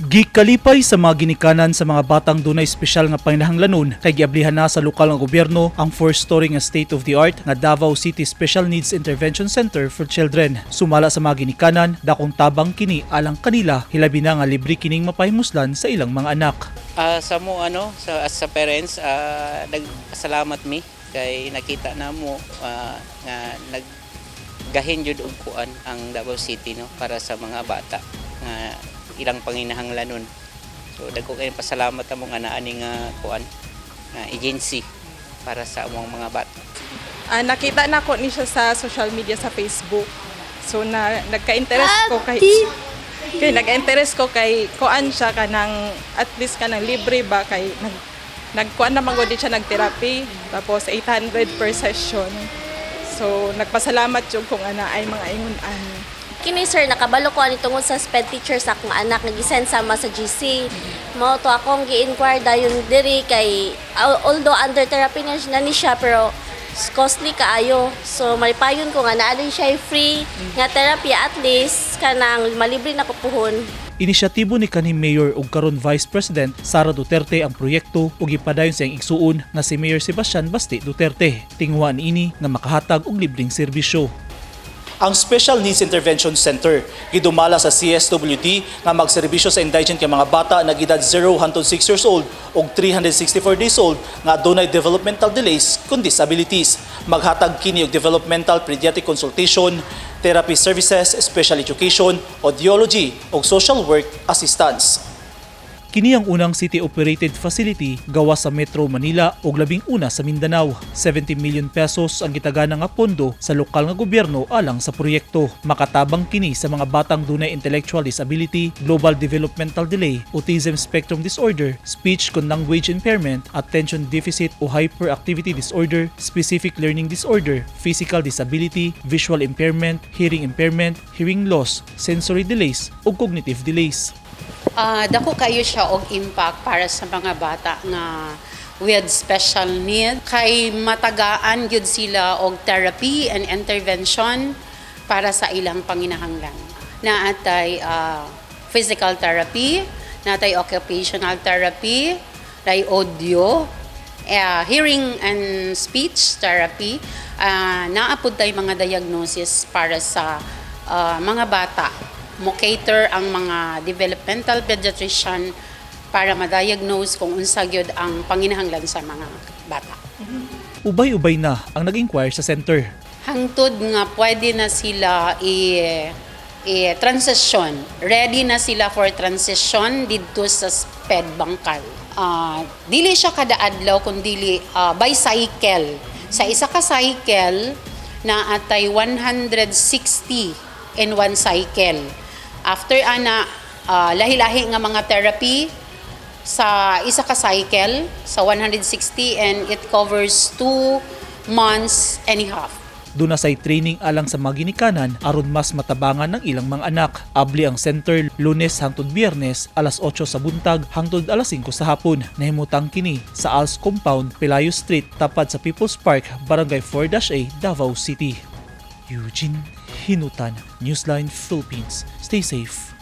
Gikalipay sa mga ginikanan sa mga batang dunay espesyal nga panginahanglanon kay giablihan na sa lokal nga gobyerno ang four-story nga state-of-the-art nga Davao City Special Needs Intervention Center for Children. Sumala sa mga ginikanan, dakong tabang kini alang kanila, hilabi na nga libre kining mapahimuslan sa ilang mga anak. Sa mo ano sa as sa parents, nagpasalamat mi kay nakita na mo nga naggahin jud og kuan ang Davao City, no, para sa mga bata nga ilang panginahanglanon. So dagko kay pasalamat amo nga naa ni nga kuan nga agency para sa among mga bata. Nakita na ko ni siya sa social media, sa Facebook. So na nagka-interest ko kay nagka-interest ko kay kuan siya kanang at least kanang libre ba, kay nagkuan naman gud siya, nag-therapy, tapos 800 per session. So nagpasalamat jud kung ana ay mga ingon ani. Kini, sir, nakabalo ko ani tungod sa SPED teacher sa akong anak nga gisend sama sa GC. Mao to akong gi-inquire dayon diri kay although under therapy na ni siya, pero costly kaayo. So malipayon ko nga naa din siya free nga therapy, at least kanang malibre na ko puhon. Inisyatibo ni kanhi Mayor ug karon Vice President Sara Duterte ang proyekto ug gipadayon sa iyang igsuon nga si Mayor Sebastian Basti Duterte. Tinguha niini nga makahatag og libreng serbisyo. Ang Special Needs Intervention Center gidumala sa CSWD nga magserbisyo sa indigent kay mga bata nag edad 0 hangtod 6 years old ug 364 days old nga adunay developmental delays kun disabilities. Maghatag kini og developmental pediatric consultation, therapy services, special education, audiology ug social work assistance. Kini ang unang city-operated facility gawas sa Metro Manila ug 11 sa Mindanao. 70 million pesos ang gitagana nga pondo sa lokal nga gobyerno alang sa proyekto. Makatabang kini sa mga batang dunay intellectual disability, global developmental delay, autism spectrum disorder, speech kun language impairment, attention deficit o hyperactivity disorder, specific learning disorder, physical disability, visual impairment, hearing impairment, hearing loss, sensory delays ug cognitive delays. Dako kayo siya og impact para sa mga bata nga with special need kay matagaan gyud sila og therapy and intervention para sa ilang panginahanglan. Naatay physical therapy, naatay occupational therapy, nay audio, hearing and speech therapy, naa pud tay mga diagnosis para sa mga bata. Mo cater ang mga developmental pediatrician para ma-diagnose kung unsa gyud ang panginahanglan sa mga bata. Ubay-ubay na ang nag-inquire sa center. Hangtod nga pwede na sila i transition. Ready na sila for transition didto sa SPED Bangkal. Dili siya kada adlaw kun dili by cycle. Sa isa ka cycle na atay 160 in one cycle. After ana, lahi-lahi nga mga therapy sa isa ka cycle sa 160 and it covers 2 months and a half. Duna say training alang sa mga ginikanan aron mas matabangan ng ilang mga anak. Abli ang center Lunes hangtod Biyernes, alas 8 sa buntag hangtod alas 5 sa hapon. Nahimutang kini sa ALS Compound, Pelayo Street, tapad sa People's Park, Barangay 4-A, Davao City. Eugene Hinutan, Newsline Philippines. Stay safe.